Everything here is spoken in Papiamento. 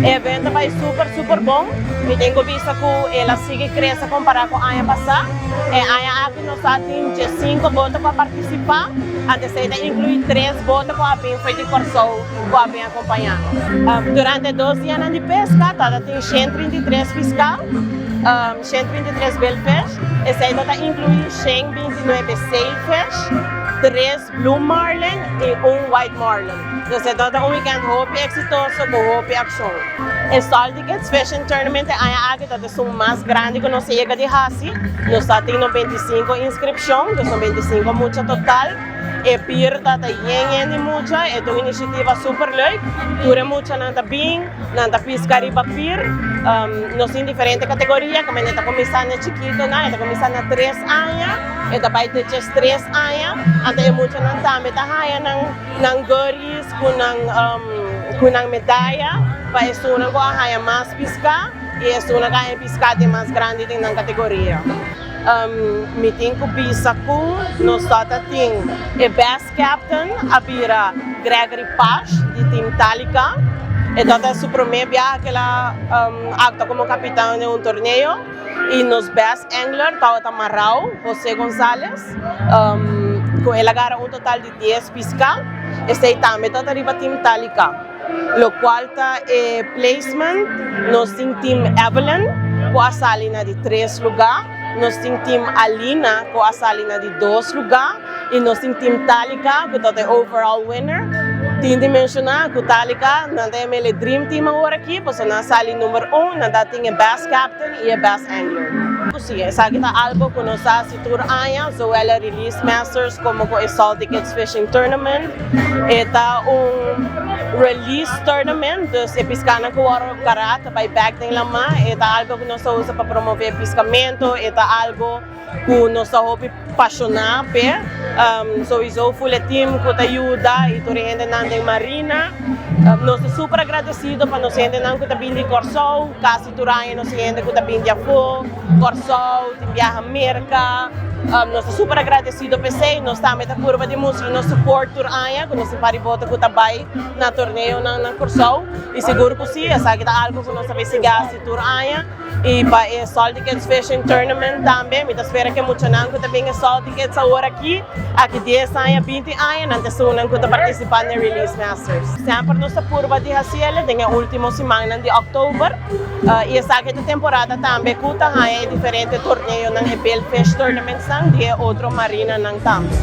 E evento a bai super super bon. Mi tin ku bisa ku el a sigui krese kompará ku aña pasá. E aña aki nos a tin diesinko boto ku a partisipá, anto esei ta inkluí tres boto ku a bin for di Kòrsou ku a bin akompañá nos. Durante e dos dianan di peska tabata tin 133 piská, 133 billfish, esei ta ta inkluí 129 sailfish, tres blue marlin i un white marlin. Nos e tabata un weekend hopi exitoso cu hopi accion. E Salty Kids Fishing Tournament e aña aki ta esun mas grandi cu nos a yega di haci. Nos ta tin 95 inscripcion, dus 95 mucha total. E pier ta ta yen yen di mucha, e ta un iniciativa super leuk. Tur e muchanan ta bin, nan ta pisca riba pier. Nos tin diferente categoria, como e ta cuminsa na chikitonan, e ta cuminsa na 3 aña, e ta bay te 13 aña. Anto e muchanan tambe ta haya nan goodies ku nan medaya pa esunnan ku a haya mas piská i esunnan ku a haya piská di mas grandi den nan kategoria. Mi tin ku bisa ku nos tin e best captain a bira Gregory Pash di Team Talika. E tabata su promé biaha ku el a aktua komo kapitan den un torneo. I nos best angler tabata Marau José González, ku el a gara un total di 10 piská. Esei tambe tabata riba Team Talika. Lokual ta e placement, nos tin Team Evelyn, ku a sali na di 3 lugá. Nos tin Team Alina, ku a sali na di 2 lugá. I nos tin Team Talika, ku ta e overall winner. Tin di menshoná ku Talika, nan ta e Dream Team awor aki, pasobra nan a sali number 1, nan tin e best captain i e best angler. Si, esaki ta algo ku nos ta hasi tur aña, zowel e Release Masters komo ku e Salty Kids Fishing Tournament. E ta un release tournament, dus e piskánan ku wòrdu gará ta bai bèk den lamá. E ta algo ku nos ta usa pa promové piskamentu, e ta algo ku nos ta hopi pashoná p'e. Sowieso full e team ku ta yuda i tur e hendenan den marina. Nos ta super agradesido pa nos hendenan ku ta bin di Kòrsou, kasi tur aña nos hende ku ta bin di afó, Kòrsou, tin biaha Merka. Nos ta super agradesido p'esei. Nos tambe ta purba di mustra nos support tur aña ku nos tin par di boto ku ta bai na torneonan na Kòrsou. I sigur ku si, esaki ta algo ku nos ta bai sigui hasi tur aña. I pa e Salty Kids Fishing Tournament tambe, mi ta spera ku e muchanan ku ta bin e Salty Kids awor aki, aki 10 aña, 20 aña, nan ta esunnan ku ta partisipá na Release Masters. Semper nos ta purba di hasi e den e último simannan di òktober. I esaki ta temporada tambe ku ta haña e diferente torneonan, e Billfish Tournaments di e otro marinanan tambe.